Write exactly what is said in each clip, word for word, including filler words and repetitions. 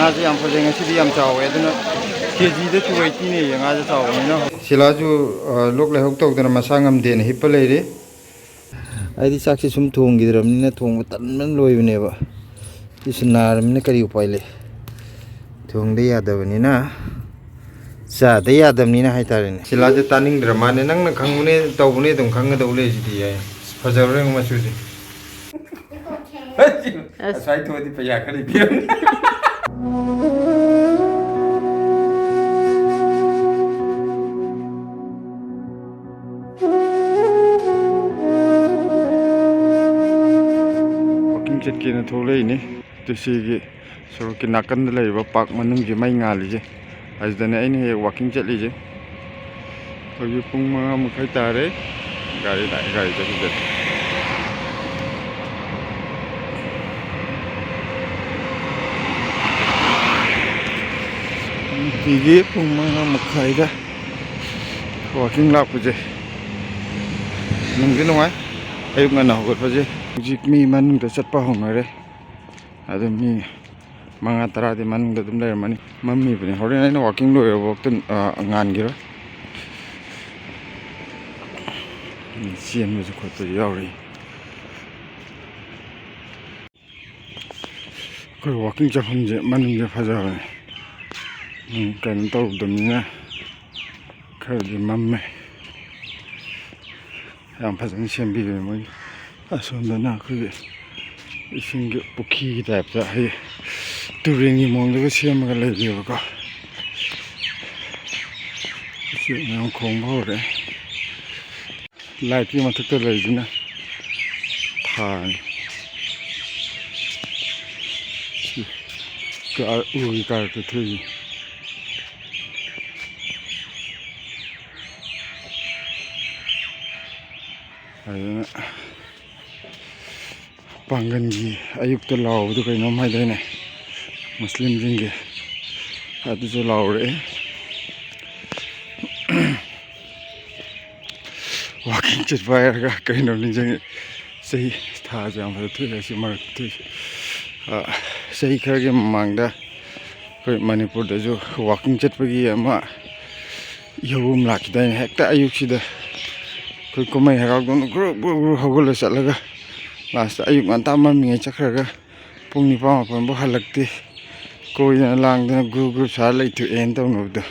ꯉꯥꯁꯦ ꯌꯥꯝ ꯐꯖꯩ, ꯉꯁꯤꯗꯤ ꯌꯥꯝ ꯆꯥꯎꯋꯦ, ꯑꯗꯨꯅ ꯀꯦ ꯖꯤꯗ two eighty ꯅꯦꯌꯦ ꯉꯥꯁꯦ ꯆꯥꯎꯕꯅꯤꯅ꯫ ꯁꯤꯂꯥꯁꯨ, ꯑ, ꯂꯣꯛ ꯂꯥꯏꯍꯧ ꯇꯧꯗꯅ ꯃꯁꯥ ꯉꯝꯗꯦꯅ ꯍꯤꯞꯄ ꯂꯩꯔꯦ꯫ ꯑꯩꯗꯤ ꯆꯥꯛꯁꯦ ꯁꯨꯝ ꯊꯣꯡꯈꯤꯗ꯭ꯔꯕꯅꯤꯅ ꯊꯣꯡꯕ ꯇꯟꯕꯅ ꯂꯣꯏꯕꯅꯦꯕ꯫ ꯁꯤꯁꯨ ꯅꯥꯔꯕꯅꯤꯅ ꯀꯔꯤ ꯎꯄꯥꯏ ꯂꯩ? ꯊꯣꯡꯗ ꯌꯥꯗꯕꯅꯤꯅ, ꯆꯥꯗ ꯌꯥꯗꯕꯅꯤꯅ ꯍꯥꯏꯇꯥꯔꯦꯅꯦ꯫ ꯁꯤꯂꯥꯁꯦ ꯇꯥꯅꯤꯡꯗ꯭ꯔ ꯃꯥꯅꯦ, "ꯅꯪꯅ ꯈꯪꯕꯅꯦ, ꯇꯧꯕꯅꯦ, ꯑꯗꯨꯝ ꯈꯪꯒꯗꯧ ꯂꯩ ꯁꯤꯗꯤ" ꯍꯥꯏ꯫ ꯐꯖꯔꯨꯔꯦ ꯃꯆꯨꯁꯦ꯫ ꯑꯁ꯫ ꯉꯁꯥꯏ ꯊꯣꯛꯑꯗꯤ ꯄꯩꯁꯥ ꯈꯔ ꯄꯤꯔꯝꯅꯤ꯫ ꯋꯥꯀꯤꯡ ꯆꯠꯀꯦꯅ ꯊꯣꯛꯂꯛꯏꯅꯤ꯫ ꯇꯨꯁꯤꯒꯤ ꯁꯣꯔꯣꯛꯀꯤ ꯅꯥꯀꯟꯗ ꯂꯩꯔꯤꯕ ꯄꯥꯔꯛ ꯃꯅꯨꯡꯁꯦ ꯃꯩ ꯉꯥꯜꯂꯤꯁꯦ꯫ ꯑꯗꯨꯗꯅꯦ ꯑꯩꯅ ꯍꯦꯛ ꯋꯥꯀꯤꯡ ꯆꯠꯂꯤꯁꯦ꯫ ꯍꯧꯖꯤꯛ ꯄꯨꯡ ꯃꯉꯥ ꯃꯈꯥꯏ ꯇꯥꯔꯦ꯫ ꯒꯥꯔꯤ ꯂꯥꯛꯑꯦ, ꯒꯥꯔꯤ ꯆꯠꯈꯤꯗ꯭ꯔꯦ꯫ ꯅꯨꯡꯇꯤꯒꯤ ꯄꯨꯡ ꯃꯉꯥ ꯃꯈꯥꯏꯗ ꯋꯥꯀꯤꯡ ꯂꯥꯛꯄꯁꯦ ꯅꯨꯡꯗꯤ ꯅꯨꯡꯉꯥꯏ꯫ ꯑꯌꯨꯛ ꯉꯟꯅ ꯍꯧꯒꯠꯄꯁꯦ꯫ ꯍꯧꯖꯤꯛ ꯃꯤ ꯃꯅꯨꯡꯗ ꯆꯠꯄ ꯍꯧꯅꯔꯦ꯫ ꯑꯗꯨ ꯃꯤ ꯃꯉꯥ ꯇꯔꯥꯗꯤ ꯃꯅꯨꯡꯗ ꯑꯗꯨꯝ ꯂꯩꯔꯝꯃꯅꯤ꯫ ꯃꯝꯃꯤꯕꯅꯤ꯫ ꯍꯣꯔꯦꯟ ꯑꯩꯅ ꯋꯥꯀꯤꯡ ꯂꯣꯏꯔꯕꯐꯥꯎꯗ, ꯑ, ꯉꯥꯟꯈꯤꯔꯣꯏ꯫ ꯃꯤ ꯆꯦꯟꯕꯁꯨ ꯈꯣꯠꯄꯁꯨ ꯌꯥꯎꯔꯤ꯫ ꯑꯩꯈꯣꯏ ꯋꯥꯀꯤꯡ ꯆꯠꯐꯝꯁꯦ ꯃꯅꯨꯡꯁꯦ ꯐꯖꯕꯅꯦ꯫ ꯎꯝ, ꯀꯩꯅꯣ ꯇꯧꯗꯕꯅꯤꯅ ꯈꯔꯗꯤ ꯃꯝꯃꯦ꯫ ꯌꯥꯝ ꯐꯖꯅ ꯁꯦꯝꯕꯤꯔꯦ ꯃꯣꯏ꯫ ꯑꯁꯣꯝꯗꯅ ꯑꯩꯈꯣꯏꯒꯤ ꯏꯁꯤꯡꯒꯤ ꯄꯨꯈ꯭ꯔꯤꯒꯤ ꯇꯥꯏꯞꯇ, ꯍꯥꯏꯗꯤ ꯇꯨꯔꯦꯟꯒꯤ ꯃꯑꯣꯡꯗꯒ ꯁꯦꯝꯃꯒ ꯂꯩꯔꯦꯕꯀꯣ꯫ ꯎꯆꯦꯛ ꯃꯌꯥꯝ ꯈꯣꯡꯕ ꯍꯧꯔꯦ꯫ ꯂꯥꯏꯠꯀꯤ ꯃꯊꯛꯇ ꯂꯩꯁꯤꯅ ꯊꯥꯅꯤ꯫ ꯁꯤ ꯀ-, ꯎꯒꯤ ꯀꯥꯔꯛꯇ ꯊꯣꯛꯏꯁꯦ꯫ ꯑꯗꯨꯅ ꯄꯥꯡꯒꯟꯒꯤ ꯑꯌꯨꯛꯇ ꯂꯥꯎꯕꯗꯣ ꯀꯩꯅꯣꯝ ꯍꯥꯏꯗꯥꯏꯅꯦ, ꯃꯨꯁꯂꯤꯝꯁꯤꯡꯒꯤ, ꯑꯗꯨꯁꯨ ꯂꯥꯎꯔꯛꯑꯦ꯫ ꯋꯥꯀꯤꯡ ꯆꯠꯄ ꯍꯥꯏꯔꯒ ꯀꯩꯅꯣ ꯅꯤꯡꯁꯤꯡꯉꯦ, ꯆꯍꯤ ꯊꯥꯁꯦ ꯌꯥꯝ ꯐꯖ ꯊꯣꯛꯑꯦ ꯑꯁꯤ ꯃꯔꯛꯇ ꯊꯣꯛꯏꯁꯦ꯫ ꯑ, ꯆꯍꯤ ꯈꯔꯒꯤ ꯃꯃꯥꯡꯗ ꯑꯩꯈꯣꯏ ꯃꯅꯤꯄꯨꯔꯗꯁꯨ ꯋꯥꯀꯤꯡ ꯆꯠꯄꯒꯤ ꯑꯃ ꯏꯍꯧ ꯑꯃ ꯂꯥꯛꯈꯤꯗꯥꯏꯅꯦ? ꯍꯦꯛꯇ ꯑꯌꯨꯛꯁꯤꯗ ꯑꯩꯈꯣꯏ ꯀꯨꯝꯍꯩ ꯍꯔꯥꯎꯗꯧꯅ ꯒ꯭ꯔꯨꯞ ꯒ꯭ꯔꯨꯞ ꯒ꯭ꯔꯨꯞ ꯍꯧꯒꯠꯂ ꯆꯠꯂꯒ, ꯂꯥꯁꯇ ꯑꯌꯨꯛ ꯉꯟꯇꯥ ꯃꯝꯃꯤꯉꯩ ꯆꯠꯈ꯭ꯔꯒ ꯄꯨꯡ ꯅꯤꯄꯥꯟ ꯃꯥꯄꯟꯐꯥꯎ ꯍꯜꯂꯛꯇꯦ꯫ ꯀꯣꯏꯗꯅ ꯂꯥꯡꯗꯅ ꯒ꯭ꯔꯨꯞ ꯒ꯭ꯔꯨꯞ ꯁꯥꯔ ꯂꯩꯊꯣꯛꯑꯦꯅ ꯇꯧꯅꯕꯗꯣ꯫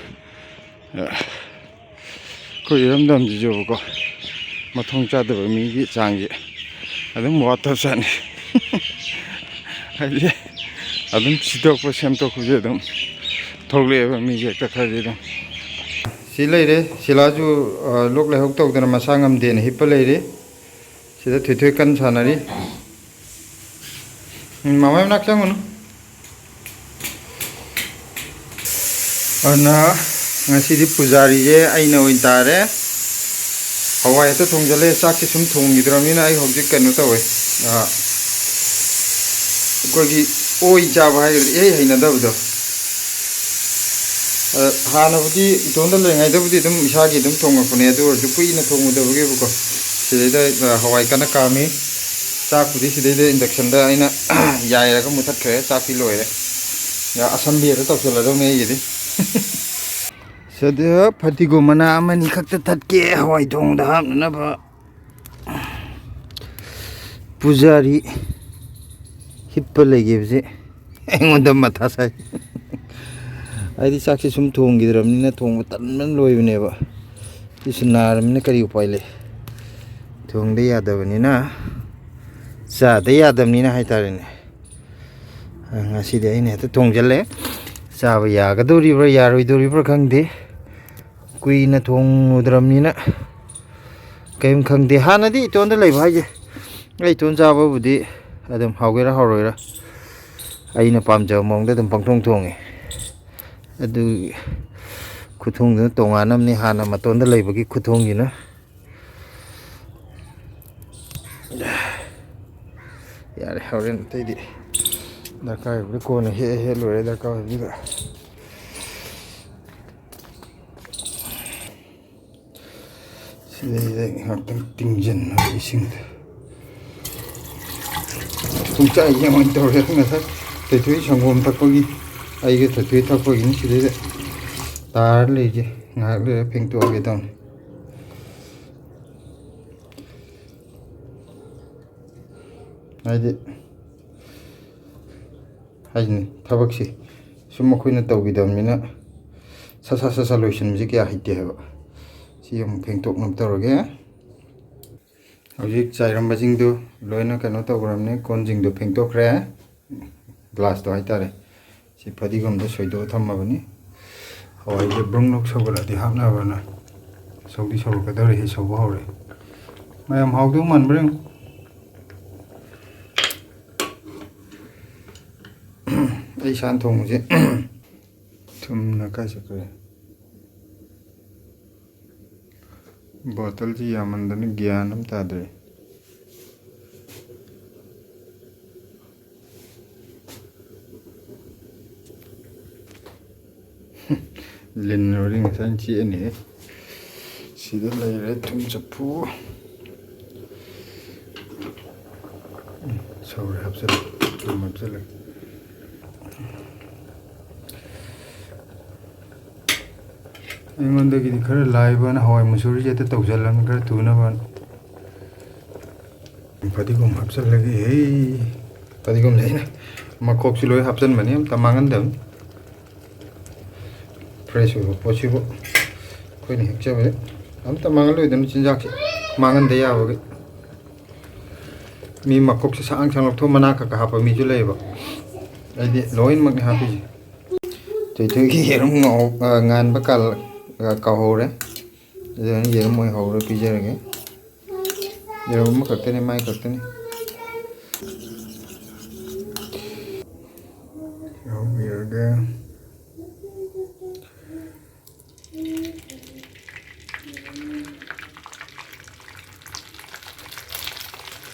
ꯑꯩꯈꯣꯏ ꯏꯔꯝꯗꯝꯁꯤꯁꯨꯕꯀꯣ, ꯃꯊꯣꯡ ꯆꯥꯗꯕ ꯃꯤꯒꯤ ꯆꯥꯡꯁꯦ ꯑꯗꯨꯝ ꯋꯥꯠꯇꯕꯖꯥꯠꯅꯤ꯫ ꯍꯥꯏꯗꯤ, ꯑꯗꯨꯝ ꯁꯤꯗꯣꯛꯄ ꯁꯦꯝꯗꯣꯛꯄꯁꯦ ꯑꯗꯨꯝ ꯊꯣꯛꯂꯛꯑꯦꯕ, ꯃꯤꯁꯦ ꯍꯦꯛꯇ ꯈꯔꯗꯤ ꯑꯗꯨꯝ꯫ ꯁꯤ ꯂꯩꯔꯦ, ꯁꯤꯂꯥꯁꯨ, ꯑ, ꯂꯣꯛ ꯂꯥꯏꯍꯧ ꯇꯧꯗꯅ ꯃꯁꯥ ꯉꯝꯗꯦꯅ ꯍꯤꯞꯄ ꯂꯩꯔꯤ꯫ ꯁꯤꯗ ꯊꯣꯏꯊꯣꯏ ꯀꯟꯅ ꯁꯥꯟꯅꯔꯤ꯫ ꯎꯝ, ꯃꯃꯥꯏ ꯃꯅꯥꯛ ꯆꯪꯉꯨꯅꯨ꯫ ꯑꯗꯨꯅ ꯉꯁꯤꯗꯤ ꯄꯨꯖꯥꯔꯤꯁꯦ ꯑꯩꯅ ꯑꯣꯏꯅ ꯇꯥꯔꯦ꯫ ꯍꯋꯥꯏ ꯍꯦꯛꯇ ꯊꯣꯡꯖꯜꯂꯦ꯫ ꯆꯥꯛꯁꯦ ꯁꯨꯝ ꯊꯣꯡꯈꯤꯗ꯭ꯔꯕꯅꯤꯅ ꯑꯩ ꯍꯧꯖꯤꯛ ꯀꯩꯅꯣ ꯇꯧꯋꯦ꯫ ꯑ, ꯑꯩꯈꯣꯏꯒꯤ ꯑꯣꯏ ꯆꯥꯕ ꯍꯥꯏꯒꯗ꯭ꯔꯥ, ꯏꯍꯩ ꯍꯩꯅꯗꯕꯗꯣ꯫ ꯑ, ꯍꯥꯟꯅꯕꯨꯗꯤ ꯏꯇꯣꯝꯗ ꯂꯩꯔꯤꯉꯩꯗꯕꯨꯗꯤ ꯑꯗꯨꯝ ꯏꯁꯥꯒꯤ ꯑꯗꯨꯝ ꯊꯣꯡꯉꯛꯄꯅꯦ, ꯑꯗꯨ ꯑꯣꯏꯔꯁꯨ ꯀꯨꯏꯅ ꯊꯣꯡꯉꯨꯗꯕꯒꯤꯕꯀꯣ꯫ ꯁꯤꯗꯩꯗ, ꯑ, ꯍꯋꯥꯏ ꯀꯟꯅ ꯀꯥꯝꯃꯤ꯫ ꯆꯥꯛꯄꯨꯗꯤ ꯁꯤꯗꯩꯗ inductionꯗ ꯑꯩꯅ ꯌꯥꯏꯔꯒ ꯃꯨꯊꯠꯈ꯭ꯔꯦ꯫ ꯆꯥꯛꯇꯤ ꯂꯣꯏꯔꯦ꯫ ꯑ, ꯑꯁꯝꯕꯤ ꯍꯦꯛꯇ ꯇꯧꯁꯜꯂꯗꯧꯅꯦ ꯑꯩꯒꯤꯗꯤ꯫ ꯁꯤꯗ ꯐꯗꯤꯒꯣꯝ ꯃꯅꯥ ꯑꯃꯅꯤ ꯈꯛꯇ ꯊꯠꯀꯦ ꯍꯋꯥꯏ ꯊꯣꯡꯗ ꯍꯥꯞꯅꯅꯕ꯫ ꯄꯨꯖꯥꯔꯤ ꯍꯤꯞꯄ ꯂꯩꯈꯤꯕꯁꯦ ꯑꯩꯉꯣꯟꯗ ꯃꯊꯥ ꯁꯥꯏ꯫ ꯑꯩꯗꯤ ꯆꯥꯛꯁꯦ ꯁꯨꯝ ꯊꯣꯡꯈꯤꯗ꯭ꯔꯕꯅꯤꯅ ꯊꯣꯡꯕ ꯇꯟꯕꯅ ꯂꯣꯏꯕꯅꯦꯕ꯫ ꯁꯤꯁꯨ ꯅꯥꯔꯕꯅꯤꯅ ꯀꯔꯤ ꯎꯄꯥꯏ ꯂꯩ? ꯊꯣꯡꯗ ꯌꯥꯗꯕꯅꯤꯅ, ꯆꯥꯗ ꯌꯥꯗꯕꯅꯤꯅ ꯍꯥꯏꯇꯥꯔꯦꯅꯦ꯫ ꯑ, ꯉꯁꯤꯗꯤ ꯑꯩꯅ ꯍꯦꯛꯇ ꯊꯣꯡꯖꯜꯂꯦ꯫ ꯆꯥꯕ ꯌꯥꯒꯗꯧꯔꯤꯕ꯭ꯔꯥ ꯌꯥꯔꯣꯏꯗꯧꯔꯤꯕ꯭ꯔꯥ ꯈꯪꯗꯦ꯫ ꯀꯨꯏꯅ ꯊꯣꯡꯉꯨꯗ꯭ꯔꯕꯅꯤꯅ ꯀꯔꯤꯝ ꯈꯪꯗꯦ꯫ ꯍꯥꯟꯅꯗꯤ ꯏꯇꯣꯟꯗ ꯂꯩꯕ ꯍꯥꯏꯁꯦ, ꯑꯩ ꯏꯇꯣꯟ ꯆꯥꯕꯕꯨꯗꯤ ꯑꯗꯨꯝ ꯍꯥꯎꯒꯦꯔꯥ ꯍꯥꯎꯔꯣꯏꯔꯥ ꯑꯩꯅ ꯄꯥꯝꯖꯕ ꯃꯑꯣꯡꯗ ꯑꯗꯨꯝ ꯄꯪꯊꯣꯡ ꯊꯣꯡꯉꯦ꯫ ꯑꯗꯨ ꯈꯨꯊꯣꯡꯗꯨꯅ ꯇꯣꯉꯥꯟꯅꯕꯅꯤ, ꯍꯥꯟꯅ ꯃꯇꯣꯟꯗ ꯂꯩꯕꯒꯤ ꯈꯨꯊꯣꯡꯁꯤꯅ꯫ ꯌꯥꯔꯦ, ꯍꯣꯔꯦꯟ ꯑꯇꯩꯗꯤ ꯗꯔꯀꯥꯔ ꯑꯣꯏꯕꯗꯤ ꯀꯣꯟꯅ ꯍꯦꯛꯑ ꯍꯦꯛ ꯂꯣꯏꯔꯦ, ꯗꯔꯀꯥꯔ ꯑꯣꯏꯕꯗꯨꯗ꯫ ꯁꯤꯗꯩꯗ ꯉꯥꯛꯇꯪ ꯇꯤꯡꯁꯤꯟꯕ ꯏꯁꯤꯡꯗ꯫ ꯄꯨꯡꯆꯥꯏ ꯌꯦꯡꯉꯣꯏ ꯇꯧꯔꯦ꯫ ꯉꯁꯥꯏ ꯇꯣꯏꯊꯣꯏ ꯁꯪꯒꯣꯝ ꯊꯛꯄꯒꯤ ꯑꯩꯒ ꯊꯣꯏꯊꯣꯏ ꯊꯛꯄꯒꯤꯅꯤ ꯁꯤꯗꯩꯗ ꯇꯥꯔ ꯂꯩꯔꯤꯁꯦ꯫ ꯉꯥꯏꯍꯥꯛ ꯂꯩꯔ ꯐꯦꯡꯇꯣꯛꯑꯒꯦ ꯇꯧꯅꯤ꯫ ꯍꯥꯏꯗꯤ, ꯍꯥꯏꯁꯤꯅꯤ, ꯊꯕꯛꯁꯤ ꯁꯨꯝ ꯑꯩꯈꯣꯏꯅ ꯇꯧꯈꯤꯗꯕꯅꯤꯅ ꯁꯠ ꯁꯠ ꯁꯠ ꯁꯠ ꯂꯣꯏꯁꯤꯟꯕꯁꯤ ꯀꯌꯥ ꯍꯩꯇꯦ ꯍꯥꯏꯕ꯫ ꯁꯤ ꯑꯃꯨꯛ ꯐꯦꯡꯇꯣꯛꯅꯕ ꯇꯧꯔꯒꯦ꯫ ꯍꯧꯖꯤꯛ ꯆꯥꯏꯔꯝꯕꯁꯤꯡꯗꯨ ꯂꯣꯏꯅ ꯀꯩꯅꯣ ꯇꯧꯈ꯭ꯔꯕꯅꯤ, ꯀꯣꯟꯁꯤꯡꯗꯨ ꯐꯦꯡꯗꯣꯛꯈ꯭ꯔꯦ, ꯒ꯭ꯂꯥꯁꯇꯣ ꯍꯥꯏꯇꯥꯔꯦ꯫ ꯁꯤ ꯐꯗꯤꯒꯣꯝꯗ ꯁꯣꯏꯗꯣꯛꯑ ꯊꯝꯃꯕꯅꯤ꯫ ꯍꯋꯥꯏꯁꯦ ꯕ꯭ꯔꯨꯡ ꯅꯣꯛ ꯁꯧꯒꯠꯂꯛꯑꯗꯤ ꯍꯥꯞꯅꯕꯅ꯫ ꯁꯧꯗꯤ ꯁꯧꯔꯛꯀꯗꯧꯔꯦ, ꯁꯤ ꯁꯧꯕ ꯍꯧꯔꯦ꯫ ꯃꯌꯥꯝ ꯍꯥꯎꯗꯧ ꯃꯥꯟꯕ꯭ꯔꯥ ꯌꯦꯡꯉꯨ꯫ ꯑꯩ ꯏꯁꯥꯅ ꯊꯣꯡꯕꯁꯦ ꯊꯨꯝꯅ ꯀꯥꯏ ꯆꯠꯈ꯭ꯔꯦ? ꯕꯣꯇꯜꯁꯤ ꯌꯥꯝꯃꯟꯗꯅ ꯒ꯭ꯌꯥꯟ ꯑꯃ ꯇꯥꯗ꯭ꯔꯦ꯫ ꯂꯤꯟ ꯑꯣꯏꯔꯗꯤ ꯉꯁꯥꯏꯅ ꯆꯤꯛꯑꯅꯤꯍꯦ꯫ ꯁꯤꯗ ꯂꯩꯔꯦ ꯊꯨꯝ ꯆꯐꯨ꯫ ꯁꯧꯔꯦ, ꯍꯥꯞꯆꯜꯂꯦ꯫ ꯊꯨꯝ ꯍꯥꯞꯆꯜꯂꯦ꯫ ꯑꯩꯉꯣꯟꯗꯒꯤꯗꯤ ꯈꯔ ꯂꯥꯏꯕꯅ ꯍꯋꯥꯏ ꯃꯨꯁꯨꯔꯤꯁꯦ ꯍꯦꯛꯇ ꯇꯧꯁꯜꯂꯝꯃꯤ, ꯈꯔ ꯊꯨꯅꯕ꯫ ꯐꯗꯤꯒꯣꯝ ꯍꯥꯞꯆꯜꯂꯒꯦ꯫ ꯍꯦ, ꯐꯗꯤꯒꯣꯝꯁꯦ ꯑꯩꯅ ꯃꯈꯣꯛꯁꯤ ꯂꯣꯏ ꯍꯥꯞꯆꯟꯕꯅꯤ, ꯑꯝꯇ ꯃꯥꯡꯍꯟꯗꯕꯅꯤ꯫ ꯐ꯭ꯔꯦꯁ ꯑꯣꯏꯕ ꯄꯣꯠꯁꯤꯕꯨ ꯑꯩꯈꯣꯏꯅ ꯍꯦꯛꯆꯕꯁꯦ ꯑꯝꯇ ꯃꯥꯡꯍꯜꯂꯣꯏꯗꯕꯅꯤ, ꯆꯤꯟꯖꯥꯛꯁꯦ ꯃꯥꯡꯍꯟꯗ ꯌꯥꯕꯒꯤ꯫ ꯃꯤ ꯃꯈꯣꯛꯁꯦ ꯁꯥꯡ ꯁꯥꯡ ꯂꯧꯊꯣꯛ ꯃꯅꯥ ꯈꯛ ꯈꯛ ꯍꯥꯞꯄ ꯃꯤꯁꯨ ꯂꯩꯌꯦꯕ꯫ ꯑꯩꯗꯤ ꯂꯣꯏꯅꯃꯛꯅꯤ ꯍꯥꯞꯄꯤꯁꯦ꯫ ꯊꯣꯏꯊꯣꯏꯒꯤ ꯌꯦꯔꯨꯝ ꯉꯧ-, ꯑ, ꯉꯥꯟꯕ ꯀꯥꯜ-, ꯑ, ꯀꯥꯎꯍꯧꯔꯦ꯫ ꯑꯗꯨꯅ ꯌꯦꯔꯨꯝ ꯑꯣꯏꯅ ꯍꯧꯔ ꯄꯤꯖꯔꯒꯦ꯫ ꯌꯦꯔꯨꯝ ꯑꯃꯈꯛꯇꯅꯤ, ꯃꯥꯏ ꯈꯛꯇꯅꯤ꯫ ꯌꯥꯎꯕꯤꯔꯒꯦ꯫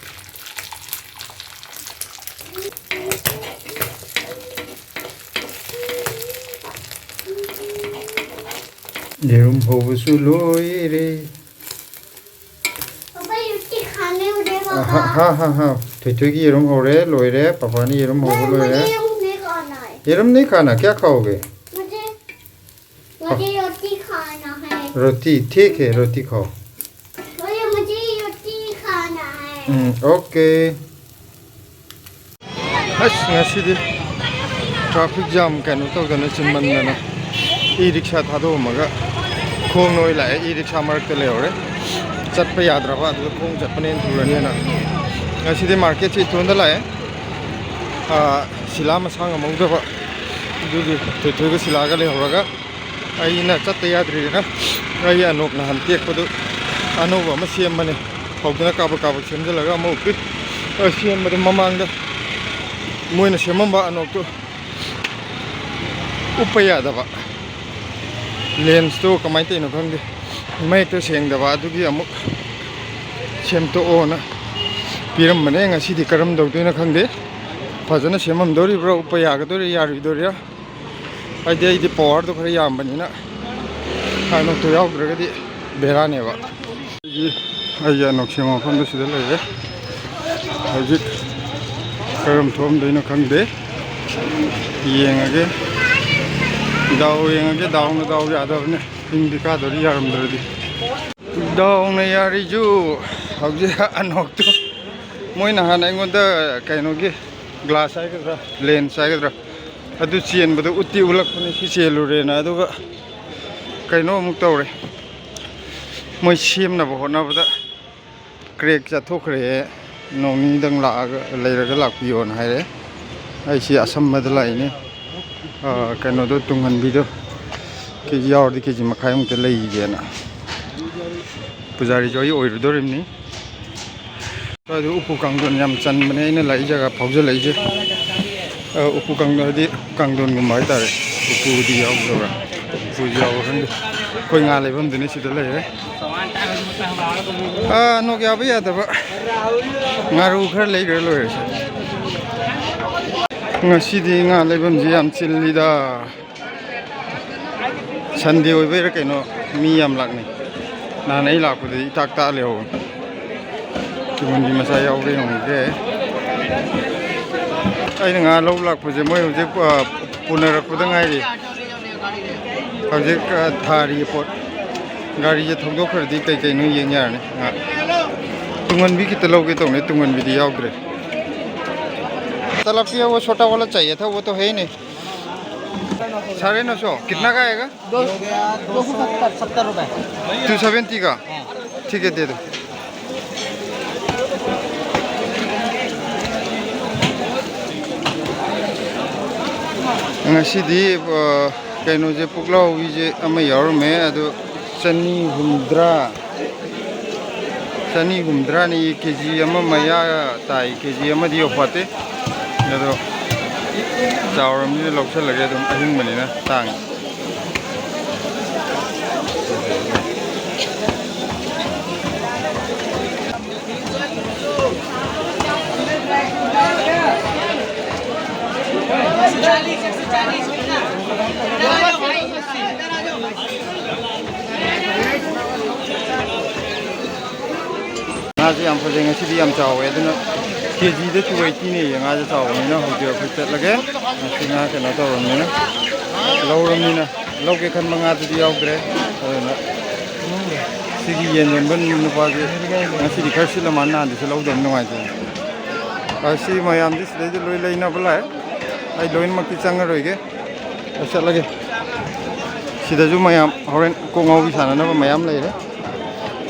ꯌꯦꯔꯨꯝ ꯍꯧꯕꯁꯨ ꯂꯣꯏꯔꯦ꯫ पापा, ये रोटी खाने उड़े, पापा। हाँ, हाँ, हाँ, हाँ। ꯊꯣꯏꯊꯣꯏꯒꯤ ꯌꯦꯔꯨꯝ ꯍꯧꯔꯦ, ꯂꯣꯏꯔꯦ꯫ ꯄꯥꯄꯥꯅ ꯌꯦꯔꯨꯝ ꯍꯧꯕ नहीं, ꯂꯣꯏꯔꯦ꯫ मुझे ये नहीं खाना है। ये रम नहीं खाना, क्या खाओगे? मुझे मुझे रोटी खाना है। रोटी, ठीक है, रोटी खाओ। मुझे मुझे रोटी खाना है। ꯎꯝ, ꯑꯣꯀꯦ꯫ ꯑꯁ, ꯉꯁꯤꯗꯤ ꯇ꯭ꯔꯥꯐꯤꯛ ꯖꯥꯝ ꯀꯩꯅꯣ ꯇꯧꯗꯅ ꯆꯤꯟꯃꯟꯗꯅ ꯏ ꯔꯤꯛꯁꯥ ꯊꯥꯗꯣꯛꯑꯝꯃꯒ ꯈꯣꯡꯅ ꯑꯣꯏ ꯂꯥꯛꯑꯦ꯫ ꯏ ꯔꯤꯛꯁꯥ ꯃꯔꯛꯇ ꯂꯩꯍꯧꯔꯦ꯫ ꯆꯠꯄ ꯌꯥꯗ꯭ꯔꯕ, ꯑꯗꯨꯗ ꯈꯣꯡ ꯆꯠꯄꯅꯦꯅ ꯊꯨꯔꯅꯤꯅ꯫ ꯉꯁꯤꯗꯤ ꯃꯥꯔꯀꯦꯠꯁꯦ ꯏꯇꯣꯟꯗ ꯂꯥꯛꯑꯦ꯫ ꯑꯥ, ꯁꯤꯂꯥ ꯃꯁꯥ ꯉꯝꯍꯧꯗꯕ, ꯑꯗꯨꯒꯤ ꯊꯣꯏꯊꯣꯏꯒ ꯁꯤꯂꯥꯒ ꯂꯩꯍꯧꯔꯒ ꯑꯩꯅ ꯆꯠꯇ ꯌꯥꯗ꯭ꯔꯤꯗꯅ ꯑꯩ ꯑꯅꯣꯛ ꯅꯍꯥꯟ ꯇꯦꯛꯄꯗꯨ ꯑꯅꯧꯕ ꯑꯃ ꯁꯦꯝꯕꯅꯦ꯫ ꯍꯧꯗꯅ ꯀꯥꯕꯛ ꯀꯥꯕꯛ ꯁꯦꯝꯖꯤꯜꯂꯒ ꯑꯃ ꯎꯞꯄꯤ꯫ ꯑ, ꯁꯦꯝꯕꯗ ꯃꯃꯥꯡꯗ ꯃꯣꯏꯅ ꯁꯦꯝꯃꯝꯕ ꯑꯅꯣꯛꯇꯨ ꯎꯞꯄ ꯌꯥꯗꯕ, ꯂꯦꯟꯁꯇꯨ ꯀꯃꯥꯏꯅ ꯇꯧꯔꯤꯅꯣ ꯈꯪꯗꯦ, ꯃꯌꯦꯛꯇ ꯁꯦꯡꯗꯕ, ꯑꯗꯨꯒꯤ ꯑꯃꯨꯛ ꯁꯦꯝꯗꯣꯛꯑꯣꯅ ꯄꯤꯔꯝꯕꯅꯦ꯫ ꯉꯁꯤꯗꯤ ꯀꯔꯝ ꯇꯧꯗꯣꯏꯅꯣ ꯈꯪꯗꯦ, ꯐꯖꯅ ꯁꯦꯝꯃꯝꯗꯣꯔꯤꯕ꯭ꯔꯥ, ꯎꯞꯄ ꯌꯥꯒꯗꯣꯔꯤ ꯌꯥꯔꯣꯏꯗꯣꯔꯤꯔꯥ꯫ ꯍꯥꯏꯗꯤ ꯑꯩꯗꯤ ꯄꯋꯥꯔꯗꯣ ꯈꯔ ꯌꯥꯝꯕꯅꯤꯅ ꯑꯅꯣꯛꯇꯣ ꯌꯥꯎꯗ꯭ꯔꯒꯗꯤ ꯕꯦꯔꯥꯅꯦꯕ꯫ ꯑꯩꯒꯤ ꯑꯩꯒꯤ ꯑꯅꯣꯛ ꯁꯦꯝꯕ ꯃꯐꯝꯗꯨ ꯁꯤꯗ ꯂꯩꯔꯦ꯫ ꯍꯧꯖꯤꯛ ꯀꯔꯝ ꯊꯣꯛꯑꯝꯗꯣꯏꯅꯣ ꯈꯪꯗꯦ, ꯌꯦꯡꯉꯒꯦ꯫ ꯗꯥꯎ ꯌꯦꯡꯉꯒꯦ꯫ ꯗꯥꯎꯅ ꯗꯥꯎ ꯌꯥꯗꯕꯅꯦ꯫ ꯆꯤꯡꯗꯤ ꯀꯥꯗꯣꯔꯤ ꯌꯥꯔꯝꯗ꯭ꯔꯗꯤ꯫ ꯗꯥꯎꯅ ꯌꯥꯔꯤꯁꯨ ꯍꯧꯖꯤꯛ ꯑꯅꯣꯛꯇꯨ ꯃꯣꯏ ꯅꯍꯥꯟ ꯑꯩꯉꯣꯟꯗ ꯀꯩꯅꯣꯒꯤ ꯒ꯭ꯂꯥꯁ ꯍꯥꯏꯒꯗ꯭ꯔꯥ, ꯂꯦꯟꯁ ꯍꯥꯏꯒꯗ꯭ꯔꯥ, ꯑꯗꯨ ꯆꯦꯟꯕꯗꯣ ꯎꯠꯇꯤ ꯎꯠꯂꯛꯄꯅꯤ ꯁꯤ ꯆꯦꯜꯂꯨꯔꯦꯅ꯫ ꯑꯗꯨꯒ ꯀꯩꯅꯣ ꯑꯃꯨꯛ ꯇꯧꯔꯦ, ꯃꯣꯏ ꯁꯦꯝꯅꯕ ꯍꯣꯠꯅꯕꯗ ꯀ꯭ꯔꯦꯛ ꯆꯠꯊꯣꯛꯈ꯭ꯔꯦ꯫ ꯅꯣꯡ ꯅꯤꯅꯤꯗꯪ ꯂꯥꯛꯑꯒ ꯂꯩꯔꯒ ꯂꯥꯛꯄꯤꯌꯣꯅ ꯍꯥꯏꯔꯛꯑꯦ꯫ ꯑꯩꯁꯤ ꯑꯁꯝꯕꯗ ꯂꯥꯛꯏꯅꯦ꯫ ꯑꯥ, ꯀꯩꯅꯣꯗꯣ, ꯇꯨꯡꯍꯟꯕꯤꯗꯣ ꯀꯦ ꯖꯤ ꯌꯥꯎꯔꯗꯤ ꯀꯦ ꯖꯤ ꯃꯈꯥꯏꯃꯨꯛꯇ ꯂꯩꯒꯦꯅ꯫ ꯄꯨꯖꯥꯔꯤꯁꯨ ꯑꯩ ꯑꯣꯏꯔꯨꯗꯣꯔꯤꯕꯅꯤ꯫ ꯑꯗꯨ ꯎꯄꯨ ꯀꯥꯡꯊꯣꯟ ꯌꯥꯝ ꯆꯟꯕꯅꯦ ꯑꯩꯅ ꯂꯥꯛꯏ ꯖꯒꯥ ꯐꯥꯎꯖꯜꯂꯛꯏꯁꯦ꯫ ꯑ, ꯎꯄꯨ ꯀꯥꯡꯊꯣꯟ ꯍꯥꯏꯗꯤ ꯀꯥꯡꯊꯣꯟꯒꯨꯝꯕ ꯍꯥꯏꯇꯥꯔꯦ꯫ ꯎꯄꯨꯗꯤ ꯌꯥꯎꯗꯕ꯭ꯔꯥ? ꯎꯄꯨꯁꯨ ꯌꯥꯎꯕ꯭ꯔꯥ ꯈꯪꯗꯦ꯫ ꯑꯩꯈꯣꯏ ꯉꯥ ꯂꯩꯐꯝꯗꯨꯅꯤ ꯁꯤꯗ ꯂꯩꯔꯦ꯫ ꯑ, ꯅꯣꯛ ꯌꯥꯕ ꯌꯥꯗꯕ꯫ ꯉꯥꯔꯧ ꯈꯔ ꯂꯩꯈ꯭ꯔ ꯂꯣꯏꯔꯦ꯫ ꯉꯁꯤꯗꯤ ꯉꯥ ꯂꯩꯐꯝꯁꯤ ꯌꯥꯝ ꯆꯤꯜꯂꯤꯗ꯫ ꯁꯟꯗꯦ ꯑꯣꯏꯕꯩꯔꯥ ꯀꯩꯅꯣ, ꯃꯤ ꯌꯥꯝ ꯂꯥꯛꯅꯩ꯫ ꯅꯍꯥꯟ ꯑꯩ ꯂꯥꯛꯄꯗꯗꯤ ꯏꯇꯥꯛ ꯇꯥꯛ ꯂꯩꯍꯧꯕꯅꯤ꯫ ꯀꯤꯍꯣꯟꯕꯤ ꯃꯆꯥ ꯌꯥꯎꯕ꯭ꯔꯥ ꯌꯦꯡꯉꯨꯒꯦ꯫ ꯑꯩꯅ ꯉꯥ ꯂꯧ ꯂꯥꯛꯄꯁꯦ ꯃꯣꯏ ꯍꯧꯖꯤꯛ, ꯑ, ꯄꯨꯅꯔꯛꯄꯗ ꯉꯥꯏꯔꯤ꯫ ꯍꯧꯖꯤꯛ, ꯑ, ꯊꯥꯔꯤ ꯄꯣꯠ꯫ ꯒꯥꯔꯤꯁꯦ ꯊꯧꯗꯣꯛꯈ꯭ꯔꯗꯤ ꯀꯩ ꯀꯩꯅꯣ ꯌꯦꯡ ꯌꯥꯔꯅꯤ꯫ ꯉꯥ ꯇꯨꯡꯍꯟꯕꯤ ꯈꯤꯇ ꯂꯧꯒꯦ ꯇꯧꯅꯦ, ꯇꯨꯡꯍꯟꯕꯤꯗꯤ ꯌꯥꯎꯗ꯭ꯔꯦ꯫ तलपिया वो छोटा वाला चाहिए था, वो तो है ही नहीं। साढ़े नौ सौ, कितना का आएगा? दो, दो सौ सत्तर, सत्तर रुपये। टू सेवेंटी का? हाँ। ठीक है, दे दो। ꯉꯁꯤꯗꯤ, ꯑ, ꯀꯩꯅꯣꯁꯦ, ꯄꯨꯛꯂꯥꯎꯕꯤꯁꯦ ꯑꯃ ꯌꯥꯎꯔꯝꯃꯦ, ꯑꯗꯣ ꯆꯅꯤ ꯍꯨꯝꯗ꯭ꯔꯥ, ꯆꯅꯤ ꯍꯨꯝꯗ꯭ꯔꯥꯅꯤ, ꯀꯦ ꯖꯤ ꯑꯃ ꯃꯌꯥ ꯇꯥꯏ, ꯀꯦ ꯖꯤ ꯑꯃꯗꯤ ꯌꯧꯐꯥꯠꯇꯦ꯫ ꯑꯗꯣ ꯆꯥꯎꯔꯕꯅꯤꯅ ꯂꯧꯁꯜꯂꯒꯦ, ꯑꯗꯨꯝ ꯑꯍꯤꯡꯕꯅꯤꯅ ꯇꯥꯡꯉꯤ꯫ ꯉꯥꯁꯦ ꯌꯥꯝ ꯐꯖꯩ, ꯉꯁꯤꯗꯤ ꯌꯥꯝ ꯆꯥꯎꯋꯦ, ꯑꯗꯨꯅ ꯀꯦ ꯖꯤꯗ ꯇꯨ ꯑꯩꯠꯇꯤꯅꯦꯌꯦ꯫ ꯉꯥꯁꯦ ꯆꯥꯎꯕꯅꯤꯅ ꯍꯧꯖꯤꯛ ꯑꯩꯈꯣꯏ ꯆꯠꯂꯒꯦ꯫ ꯉꯁꯤ ꯉꯥ ꯀꯩꯅꯣ ꯇꯧꯔꯕꯅꯤꯅ, ꯂꯧꯔꯕꯅꯤꯅ, ꯂꯧꯒꯦ ꯈꯟꯕ ꯉꯥꯗꯨꯗꯤ ꯌꯥꯎꯗ꯭ꯔꯦ꯫ ꯑꯗꯨꯅ ꯁꯤꯒꯤ ꯌꯦꯟ ꯌꯣꯟꯕ ꯅꯨꯄꯥꯁꯦ ꯉꯁꯤꯗꯤ ꯈꯔ ꯁꯤꯜꯂ ꯃꯥꯜꯂꯦ, ꯅꯍꯥꯟꯗꯤ ꯁꯤꯜꯍꯧꯗꯕꯅꯤ, ꯅꯨꯡꯉꯥꯏꯇꯦ꯫ ꯑ, ꯁꯤ ꯃꯌꯥꯝꯗꯤ ꯁꯤꯗꯩꯗ ꯂꯣꯏ ꯂꯩꯅꯕ ꯂꯥꯛꯑꯦ꯫ ꯑꯩ ꯂꯣꯏꯅꯃꯛꯇꯤ ꯆꯪꯉꯔꯣꯏꯒꯦ꯫ ꯑꯩ ꯆꯠꯂꯒꯦ꯫ ꯁꯤꯗꯁꯨ ꯃꯌꯥꯝ ꯍꯣꯔꯦꯟ ꯀꯣꯛ ꯉꯥꯎꯕꯤ ꯁꯥꯟꯅꯅꯕ ꯃꯌꯥꯝ ꯂꯩꯔꯦ꯫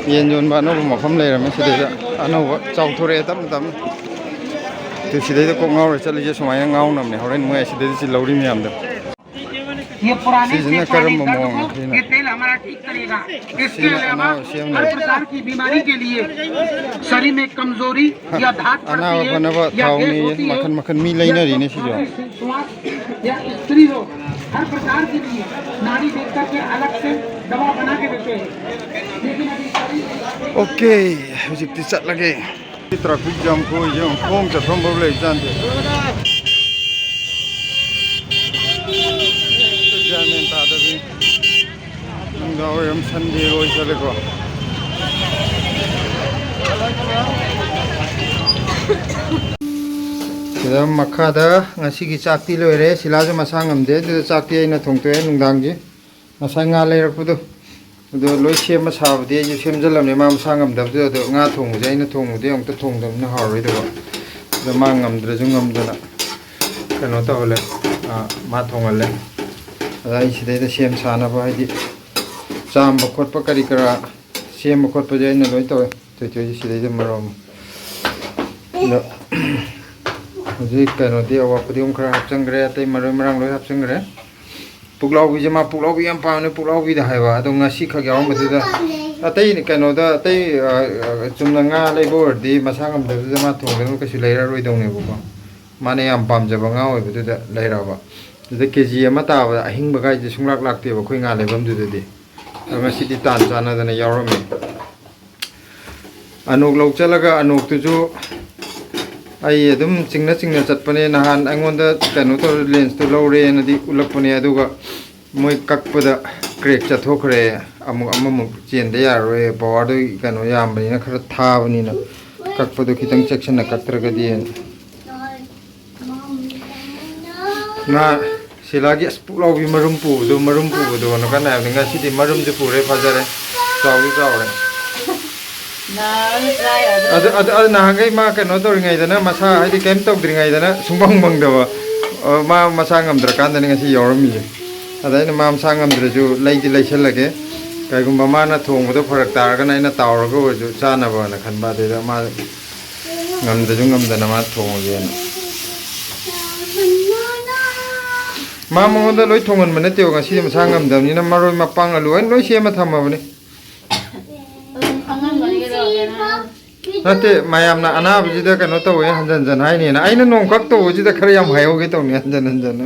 ꯌꯦꯟ ꯌꯣꯟꯕ ꯑꯅꯧꯕ ꯃꯐꯝ ꯂꯩꯔꯝꯃꯦ ꯁꯤꯗꯩꯗ꯫ ꯑꯅꯧꯕ ꯆꯥꯎꯊꯣꯔꯛꯑꯦ ꯇꯞꯅ ꯇꯞꯅ꯫ ꯑꯗꯨ ꯁꯤꯗꯩꯗ ꯀꯣꯛ ꯉꯥꯎꯔ ꯆꯠꯂꯤꯁꯦ ꯁꯨꯃꯥꯏꯅ ꯉꯥꯎꯅꯕꯅꯦ꯫ ꯍꯣꯔꯦꯟ ꯃꯣꯏ ꯑꯁꯤꯗꯩꯗ ꯁꯤ ꯂꯧꯔꯤ ꯃꯌꯥꯝꯗꯣ꯫ ये पुराने से ꯁꯤꯁꯤꯅ ꯀꯔꯝꯕ ꯃꯑꯣꯡꯅꯣ ꯁꯤꯅ? ये तेल हमारा ठीक करेगा। इसके ꯁꯤꯅ ꯑꯅꯥꯕ ꯁꯦꯝꯅꯕ꯫ हर प्रकार की बीमारी के लिए शरीर में कमजोरी या धात पड़ती है या गैस होती है, ꯃꯈꯜ ꯃꯈꯜ ꯃꯤ ꯂꯩꯅꯔꯤꯅꯦ ꯁꯤꯁꯨ꯫ या स्त्री हो, हर प्रकार के लिए नाड़ी देख करके अलग से दवा बना के देते हैं। लेकिन अभी सभी ओके, ꯍꯧꯖꯤꯛꯇꯤ ꯆꯠꯂꯒꯦ꯫ ꯇ꯭ꯔꯥꯐꯤꯛ ꯖꯥꯝ ꯈꯨꯑꯣꯏꯁꯦ ꯌꯦꯡꯉꯨ, ꯈꯣꯡ ꯆꯠꯐꯝ ꯐꯥꯎ ꯂꯩꯕꯖꯥꯠ ꯅꯠꯇꯦ꯫ ꯒ꯭ꯌꯥꯟ ꯃꯦꯟ ꯇꯥꯗꯕꯤ꯫ ꯅꯨꯡꯗꯥꯡ ꯋꯥꯏꯔꯝ ꯁꯟꯗꯦꯒ ꯑꯣꯏꯁꯜꯂꯦꯀꯣ꯫ ꯁꯤꯗ ꯃꯈꯥꯗ ꯉꯁꯤꯒꯤ ꯆꯥꯛꯇꯤ ꯂꯣꯏꯔꯦ꯫ ꯁꯤꯂꯥꯁꯨ ꯃꯁꯥ ꯉꯝꯗꯦ, ꯑꯗꯨꯗ ꯆꯥꯛꯇꯤ ꯑꯩꯅ ꯊꯣꯡꯇꯣꯛꯑꯦ ꯅꯨꯡꯗꯥꯡꯒꯤ꯫ ꯉꯁꯥꯏ ꯉꯥ ꯂꯩꯔꯛꯄꯗꯣ, ꯑꯗꯣ ꯂꯣꯏ ꯁꯦꯝꯕ ꯁꯥꯕꯗꯤ ꯑꯩꯁꯨ ꯁꯦꯝꯖꯜꯂꯕꯅꯦ, ꯃꯥ ꯃꯁꯥ ꯉꯝꯗꯕꯗꯨꯗ꯫ ꯑꯗꯣ ꯉꯥ ꯊꯣꯡꯕꯁꯦ ꯑꯩꯅ ꯊꯣꯡꯕꯗꯤ ꯑꯃꯨꯛꯇ ꯊꯣꯡꯗꯕꯅꯤꯅ ꯍꯥꯎꯔꯣꯏꯗꯕ꯫ ꯑꯗꯣ ꯃꯥ ꯉꯝꯗ꯭ꯔꯁꯨ ꯉꯝꯗꯅ ꯀꯩꯅꯣ ꯇꯧꯍꯜꯂꯦ, ꯑꯥ, ꯃꯥ ꯊꯣꯡꯍꯜꯂꯦ꯫ ꯑꯗ ꯑꯩ ꯁꯤꯗꯩꯗ ꯁꯦꯝ ꯁꯥꯅꯕ, ꯍꯥꯏꯗꯤ ꯆꯥꯝꯕ ꯈꯣꯠꯄ ꯀꯔꯤ ꯀꯔꯥ ꯁꯦꯝꯕ ꯈꯣꯠꯄꯁꯦ ꯑꯩꯅ ꯂꯣꯏ ꯇꯧꯋꯦ꯫ ꯊꯣꯏꯊꯣꯏꯁꯦ ꯁꯤꯗꯩꯗ ꯃꯔꯣꯝ꯫ ꯑꯗꯣ ꯍꯧꯖꯤꯛ ꯀꯩꯅꯣꯗꯤ, ꯑꯋꯥ ꯐꯗꯤꯒꯣꯝ ꯈꯔ ꯍꯥꯞꯆꯤꯟꯈ꯭ꯔꯦ, ꯑꯇꯩ ꯃꯔꯣꯏ ꯃꯔꯥꯡ ꯂꯣꯏ ꯍꯥꯞꯆꯤꯟꯈ꯭ꯔꯦ꯫ ꯄꯨꯛꯂꯥꯎꯕꯤꯁꯦ ꯃꯥ ꯄꯨꯛꯂꯥꯎꯕꯤ ꯌꯥꯝ ꯄꯥꯝꯃꯦ, ꯄꯨꯛꯂꯥꯎꯕꯤꯗ ꯍꯥꯏꯕ꯫ ꯑꯗꯣ ꯉꯁꯤ ꯈꯛ ꯌꯥꯎꯔꯝꯕꯗꯨꯗ ꯑꯇꯩ ꯀꯩꯅꯣꯗ, ꯑꯇꯩ, ꯑ, ꯑ, ꯆꯨꯝꯅ ꯉꯥ ꯂꯩꯕ ꯑꯣꯏꯔꯗꯤ ꯃꯁꯥ ꯉꯝꯗꯕꯗꯨꯗ ꯃꯥ ꯊꯣꯡꯗꯅꯕ ꯀꯩꯁꯨ ꯂꯩꯔꯔꯣꯏꯗꯧꯅꯦꯕꯀꯣ꯫ ꯃꯥꯅ ꯌꯥꯝ ꯄꯥꯝꯖꯕ ꯉꯥ ꯑꯣꯏꯕꯗꯨꯗ ꯂꯩꯔꯛꯑꯕ꯫ ꯑꯗꯨꯗ ꯀꯦ ꯖꯤ ꯑꯃ ꯇꯥꯕꯗ ꯑꯍꯤꯡꯕ ꯀꯥꯏꯁꯦ ꯁꯨꯡꯂꯥꯛ ꯂꯥꯛꯇꯦꯕ ꯑꯩꯈꯣꯏ ꯉꯥ ꯂꯩꯐꯝꯗꯨꯗꯗꯤ꯫ ꯑꯗꯣ ꯉꯁꯤꯗꯤ ꯇꯥꯟ ꯆꯥꯟꯅꯗꯅ ꯌꯥꯎꯔꯝꯃꯦ꯫ ꯑꯅꯣꯛ ꯂꯧ ꯆꯠꯂꯒ ꯑꯅꯣꯛꯇꯨꯁꯨ ꯑꯩ ꯑꯗꯨꯝ ꯆꯤꯡꯅ ꯆꯤꯡꯅ ꯆꯠꯄꯅꯦ꯫ ꯅꯍꯥꯟ ꯑꯩꯉꯣꯟꯗ ꯀꯩꯅꯣ ꯇꯧꯔ ꯂꯦꯟꯁꯇꯨ ꯂꯧꯔꯦꯅꯗꯤ ꯎꯠꯂꯛꯄꯅꯦ, ꯑꯗꯨꯒ ꯃꯣꯏ ꯀꯛꯄꯗ ꯀ꯭ꯔꯦꯛ ꯆꯠꯊꯣꯛꯈ꯭ꯔꯦ꯫ ꯑꯃꯨꯛ ꯑꯃꯃꯨꯛ ꯆꯦꯟꯗ ꯌꯥꯔꯔꯣꯏ, ꯄꯋꯥꯔꯗꯨ ꯀꯩꯅꯣ ꯌꯥꯝꯕꯅꯤꯅ, ꯈꯔ ꯊꯥꯕꯅꯤꯅ꯫ ꯀꯛꯄꯗꯣ ꯈꯤꯇꯪ ꯆꯦꯛꯁꯤꯟꯅ ꯀꯛꯇ꯭ꯔꯒꯗꯤ꯫ ꯉꯥ ꯁꯤꯂꯥꯒꯤ ꯑꯁ ꯄꯨꯛꯂꯥꯎꯕꯤ ꯃꯔꯨꯝ ꯄꯨꯕꯗꯣ, ꯃꯔꯨꯝ ꯄꯨꯕꯗꯣꯅ ꯀꯟꯅ ꯍꯥꯏꯕꯅꯤ꯫ ꯉꯁꯤꯗꯤ ꯃꯔꯨꯝꯁꯨ ꯄꯨꯔꯦ, ꯐꯖꯔꯦ, ꯆꯥꯎꯁꯨ ꯆꯥꯎꯔꯦ꯫ ꯑꯗꯨ, ꯑꯗꯨ, ꯑꯗꯨ ꯅꯍꯥꯟꯈꯩ ꯃꯥ ꯀꯩꯅꯣ ꯇꯧꯔꯤꯉꯩꯗꯅ, ꯃꯁꯥ ꯍꯥꯏꯗꯤ ꯀꯩꯝ ꯇꯧꯗ꯭ꯔꯤꯉꯩꯗꯅ ꯁꯨꯡꯐꯪ ꯐꯪꯗꯕ꯫ ꯑ, ꯃꯥ ꯃꯁꯥ ꯉꯝꯗ꯭ꯔꯀꯥꯟꯗꯅꯤ ꯉꯁꯤ ꯌꯥꯎꯔꯝꯃꯤꯁꯦ꯫ ꯑꯗ ꯑꯩꯅ ꯃꯥ ꯃꯁꯥ ꯉꯝꯗ꯭ꯔꯁꯨ ꯂꯩꯗꯤ ꯂꯩꯁꯜꯂꯒꯦ, ꯀꯩꯒꯨꯝꯕ ꯃꯥꯅ ꯊꯣꯡꯕꯗꯣ ꯐꯔꯛ ꯇꯥꯔꯒꯅ ꯑꯩꯅ ꯇꯥꯎꯔꯒ ꯑꯣꯏꯔꯁꯨ ꯆꯥꯅꯕꯅ ꯈꯟꯕ꯫ ꯑꯗꯩꯗ ꯃꯥ ꯉꯝꯗ꯭ꯔꯁꯨ ꯉꯝꯗꯅ ꯃꯥ ꯊꯣꯡꯉꯒꯦꯅ꯫ ꯃꯥ ꯃꯉꯣꯟꯗ ꯂꯣꯏ ꯊꯣꯡꯍꯟꯕ ꯅꯠꯇꯦꯕ, ꯉꯁꯤꯗꯤ ꯃꯁꯥ ꯉꯝꯗꯕꯅꯤꯅ ꯃꯔꯣꯏ ꯃꯄꯥꯡ ꯑꯂꯨ ꯑꯩꯅ ꯂꯣꯏ ꯁꯦꯝꯃ ꯊꯝꯃꯕꯅꯤ꯫ ꯑꯗꯨꯝ ꯈꯪꯉꯝꯒꯅꯤ ꯀꯩꯗꯧꯔꯒꯦꯅ꯫ ꯅꯠꯇꯦ, ꯃꯌꯥꯝꯅ ꯑꯅꯥꯕꯁꯤꯗ ꯀꯩꯅꯣ ꯇꯧꯋꯦ, ꯍꯟꯖꯟ ꯍꯟꯖꯟ ꯍꯥꯏꯅꯦꯅ꯫ ꯑꯩꯅ ꯅꯣꯡꯈꯛ ꯇꯧꯕꯁꯤꯗ ꯈꯔ ꯌꯥꯝ ꯍꯥꯏꯍꯧꯒꯦ ꯇꯧꯅꯤ, ꯍꯟꯖꯟ ꯍꯟꯖꯟꯅ꯫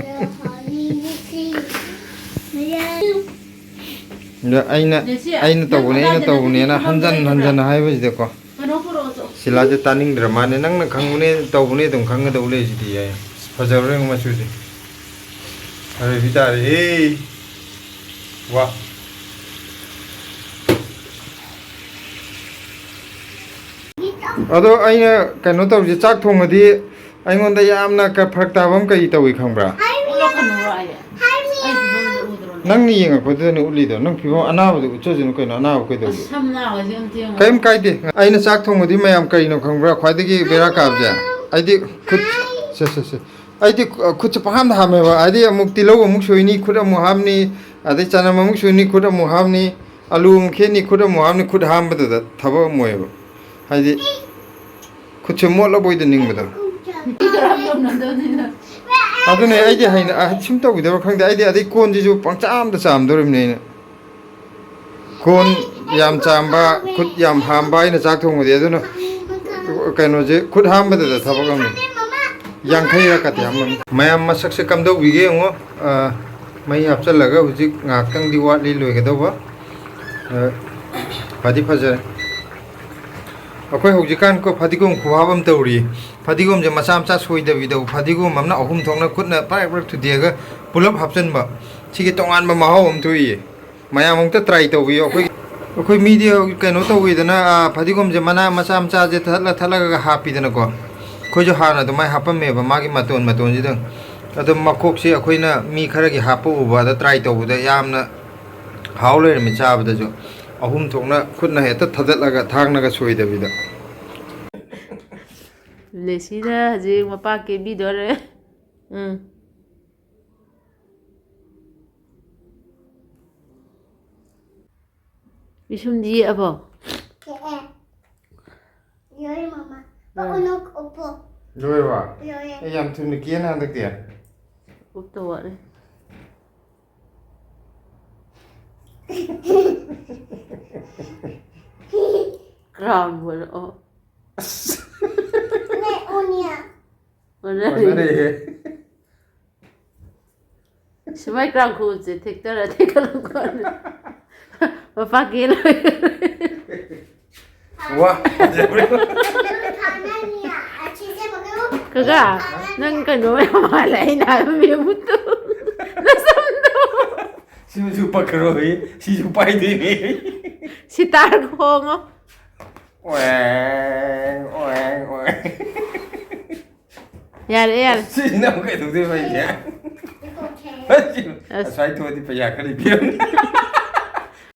ꯑꯗ ꯑꯩꯅ, ꯑꯩꯅ ꯇꯧꯕꯅꯦ, ꯑꯩꯅ ꯇꯧꯕꯅꯦꯅ ꯍꯟꯖꯟ ꯍꯟꯖꯟ ꯍꯥꯏꯕꯁꯤꯗꯀꯣ꯫ ꯁꯤꯂꯥꯁꯦ ꯇꯥꯅꯤꯡꯗ꯭ꯔ ꯃꯥꯅꯦ꯫ "ꯅꯪꯅ ꯈꯪꯕꯅꯦ, ꯇꯧꯕꯅꯦ, ꯑꯗꯨꯝ ꯈꯪꯒꯗꯧ ꯂꯩꯁꯤꯗꯤ" ꯍꯥꯏ꯫ ꯐꯖꯕ꯭ꯔꯥ ꯌꯦꯡꯉꯨ ꯃꯆꯨꯁꯦ꯫ ꯑꯔꯣꯏꯕꯤ ꯇꯥꯔꯦꯍꯦ꯫ ꯋꯥ꯫ ꯑꯗꯣ ꯑꯩꯅ ꯀꯩꯅꯣ ꯇꯧꯔꯤꯁꯦ, ꯆꯥꯛ ꯊꯣꯡꯉꯗꯤ ꯑꯩꯉꯣꯟꯗ ꯌꯥꯝꯅ ꯀ-, ꯐꯔꯛ ꯇꯥꯕ ꯑꯃ ꯀꯔꯤ ꯇꯧꯏ ꯈꯪꯕ꯭ꯔꯥ? ꯎꯠꯂꯛꯀꯅꯨ ꯍꯥꯏꯌꯦ꯫ ꯑꯩ ꯐꯤꯕꯝꯗꯣ ꯎꯗ꯭ꯔꯣ? ꯅꯪꯅ ꯌꯦꯡꯉꯛꯄꯗꯨꯗꯅꯦ ꯎꯠꯂꯤꯗꯣ꯫ ꯅꯪ ꯐꯤꯕꯝ ꯑꯅꯥꯕꯗꯣ ꯎꯠꯆꯁꯅꯨ ꯀꯩꯅꯣ, ꯑꯅꯥꯕ ꯀꯩꯗꯧꯒꯦ? ꯑꯁ, ꯁꯝ ꯅꯥꯕꯁꯦ ꯑꯝꯇ ꯌꯦꯡꯉꯣ꯫ ꯀꯔꯤꯝ ꯀꯥꯏꯗꯦ꯫ ꯑꯩꯅ ꯆꯥꯛ ꯊꯣꯡꯕꯗꯤ ꯃꯌꯥꯝ ꯀꯔꯤꯅꯣ ꯈꯪꯕ꯭ꯔꯥ ꯈ꯭ꯋꯥꯏꯗꯒꯤ ꯕꯦꯔꯥ ꯀꯥꯕꯁꯦ? ꯑꯩꯗꯤ ꯈꯨꯠ, ꯁꯦ, ꯁꯦ, ꯁꯦ꯫ ꯑꯩꯗꯤ ꯈꯨꯠꯁꯦ ꯄꯪꯍꯥꯝꯗ ꯍꯥꯝꯃꯦꯕ꯫ ꯍꯥꯏꯗꯤ ꯑꯃꯨꯛ ꯇꯤꯜꯍꯧ ꯑꯃꯨꯛ ꯁꯣꯏꯅꯤ, ꯈꯨꯠ ꯑꯃꯨꯛ ꯍꯥꯝꯅꯤ, ꯑꯗꯩ ꯆꯅꯝ ꯑꯃꯨꯛ ꯁꯣꯏꯅꯤ, ꯈꯨꯠ ꯑꯃꯨꯛ ꯍꯥꯝꯅꯤ, ꯑꯂꯨ ꯑꯃꯨꯛ ꯈꯦꯠꯅꯤ, ꯈꯨꯠ ꯑꯃꯨꯛ ꯍꯥꯝꯅꯤ, ꯈꯨꯠ ꯍꯥꯝꯕꯗꯨꯗ ꯊꯕꯛ ꯑꯃ ꯑꯣꯏꯌꯦꯕ꯫ ꯍꯥꯏꯗꯤ ꯈꯨꯠꯁꯦ ꯃꯣꯠꯂꯕꯣꯏꯗ ꯅꯤꯡꯕꯗꯣ꯫ ꯑꯗꯨꯅꯦ ꯑꯩꯗꯤ ꯍꯩꯅ-, ꯑ, ꯁꯨꯝ ꯇꯧꯈꯤꯗꯕ ꯈꯪꯗꯦ꯫ ꯑꯩꯗꯤ ꯑꯗꯩ ꯀꯣꯟꯁꯤꯁꯨ ꯄꯪꯆꯥꯝꯗ ꯆꯥꯝꯗꯣꯔꯤꯕꯅꯤ ꯑꯩꯅ꯫ ꯀꯣꯟ ꯌꯥꯝ ꯆꯥꯝꯕ, ꯈꯨꯠ ꯌꯥꯝ ꯍꯥꯝꯕ ꯑꯩꯅ ꯆꯥꯛ ꯊꯣꯡꯕꯗꯤ꯫ ꯑꯗꯨꯅ ꯀꯩꯅꯣꯁꯦ, ꯈꯨꯠ ꯍꯥꯝꯕꯗꯗ ꯊꯕꯛ ꯑꯃꯅꯤ꯫ ꯌꯥꯡꯈꯩꯔ ꯀꯗꯤ ꯍꯥꯝꯃꯝꯅꯤ꯫ ꯃꯌꯥꯝ ꯃꯁꯛꯁꯦ ꯀꯝꯗꯧꯕꯤꯒꯦ ꯌꯦꯡꯉꯣ꯫ ꯑ, ꯃꯩ ꯍꯥꯞꯆꯜꯂꯒ ꯍꯧꯖꯤꯛ ꯉꯥꯏꯍꯥꯛꯇꯪꯗꯤ ꯋꯥꯠꯂꯤ ꯂꯣꯏꯒꯗꯧꯕ꯫ ꯑ, ꯐꯗꯤ ꯐꯖꯔꯦ꯫ ꯑꯩꯈꯣꯏ ꯍꯧꯖꯤꯛꯀꯥꯟ ꯀꯣ ꯐꯗꯤꯒꯣꯝ ꯈꯨꯍꯥꯞ ꯑꯃ ꯇꯧꯔꯤ꯫ ꯐꯗꯤꯒꯣꯝꯁꯦ ꯃꯆꯥ ꯃꯆꯥ ꯁꯣꯏꯗꯕꯤꯗ, ꯐꯗꯤꯒꯣꯝ ꯑꯃꯅ ꯑꯍꯨꯝ ꯊꯣꯛꯅ ꯈꯨꯠꯅ ꯄ꯭ꯔꯦꯛ ꯄ꯭ꯔꯦꯛ ꯊꯨꯗꯦꯛꯑꯒ ꯄꯨꯂꯞ ꯍꯥꯞꯆꯤꯟꯕ꯫ ꯁꯤꯒꯤ ꯇꯣꯉꯥꯟꯕ ꯃꯍꯥꯎ ꯑꯃ ꯊꯣꯛꯏꯌꯦ꯫ ꯃꯌꯥꯝ ꯑꯃꯨꯛꯇ try ꯇꯧꯕꯤꯌꯨ꯫ ꯑꯩꯈꯣꯏ, ꯑꯩꯈꯣꯏ ꯃꯤꯗꯤ ꯀꯩꯅꯣ ꯇꯧꯋꯤꯗꯅ, ꯑꯥ, ꯐꯗꯤꯒꯣꯝꯁꯦ ꯃꯅꯥ ꯃꯆꯥ ꯃꯆꯥꯁꯦ ꯊꯠꯂ ꯊꯠꯂꯒ ꯍꯥꯞꯄꯤꯗꯅꯀꯣ꯫ ꯑꯩꯈꯣꯏꯁꯨ ꯍꯥꯟꯅ ꯑꯗꯨꯃꯥꯏꯅ ꯍꯥꯞꯄꯝꯃꯦꯕ, ꯃꯥꯒꯤ ꯃꯇꯣꯟ ꯃꯇꯣꯟꯁꯤꯗꯪ꯫ ꯑꯗꯣ ꯃꯈꯣꯛꯁꯦ ꯑꯩꯈꯣꯏꯅ ꯃꯤ ꯈꯔꯒꯤ ꯍꯥꯞꯄ ꯎꯕ, ꯑꯗ try ꯇꯧꯕꯗ ꯌꯥꯝꯅ ꯍꯥꯎ ꯂꯩꯔꯝꯃꯤ ꯆꯥꯕꯗꯁꯨ꯫ ꯑꯍꯨꯝ ꯊꯣꯛꯅ ꯈꯨꯠꯅ ꯍꯦꯛꯇ ꯊꯥꯗꯠꯂꯒ, ꯊꯥꯡꯅꯒ ꯁꯣꯏꯗꯕꯤꯗ꯫ ꯂꯦꯁꯤꯅ ꯍꯧꯖꯤꯛ ꯃꯄꯥ ꯀꯦꯕꯤꯗꯣꯔꯦ꯫ ꯎꯝ꯫ ꯄꯤꯁꯨꯝꯗꯤ ꯌꯦꯛꯑꯕꯣ? ꯌꯦꯛꯑꯦ꯫ ꯂꯣꯏꯔꯦ, ꯃꯃꯥ꯫ ꯎꯝ꯫ ꯄꯥꯎꯅ ꯎꯞꯄꯣ꯫ ꯂꯣꯏꯔꯕ? ꯂꯣꯏꯔꯦ꯫ ꯑꯦ, ꯌꯥꯝ ꯊꯨꯅ ꯀꯦꯅ ꯍꯟꯗꯛꯇꯤ꯫ ꯎꯞꯇ ꯋꯥꯠꯂꯤ꯫ Crown ꯑꯣꯏꯔꯛꯑꯣ꯫ ꯑꯁ꯫ ꯅꯦ, ꯑꯣꯅꯤꯌꯥ꯫ ꯑꯣꯟꯅꯔꯦ꯫ ꯑꯣꯟꯅꯔꯦꯍꯦ꯫ ꯁꯨꯃꯥꯏ crown ꯈꯨꯎꯞꯁꯦ ꯊꯦꯛꯇꯔ ꯊꯦꯛꯀꯠꯂꯛꯄ꯫ ꯃꯄꯥ ꯀꯦ ꯂꯣꯏꯔꯦ꯫ ꯋꯥ꯫ ꯀꯀꯥ, ꯅꯪ ꯀꯩꯅꯣ ꯌꯥꯝ ꯃꯥꯜꯂꯦ, ꯑꯩꯅ ꯍꯥꯏꯕ ꯃꯦꯝꯕꯨꯠꯇꯣ꯫ ꯅꯁꯝꯗꯣ꯫ ꯁꯤꯃꯁꯨ ꯄꯛꯀꯔꯣꯏ, ꯁꯤꯁꯨ ꯄꯥꯏꯗꯣꯏꯅꯦ꯫ ꯁꯤꯇꯥꯔ ꯈꯣꯡꯉꯣ꯫ ꯑꯣꯏ, ꯑꯣꯏ, ꯑꯣꯏ꯫ ꯌꯥꯔꯦ, ꯌꯥꯔꯦ꯫ ꯁꯤꯁꯤꯅ ꯑꯃꯨꯛ ꯀꯩꯗꯧꯗꯣꯏꯕ ꯑꯩꯁꯦ? It's okay. ꯍꯩ, ꯁꯤ ꯑꯁ꯫ ꯑꯁ꯭ꯋꯥꯏ ꯊꯣꯛꯑꯗꯤ ꯄꯩꯁꯥ ꯈꯔ ꯄꯤꯔꯝꯅꯤ꯫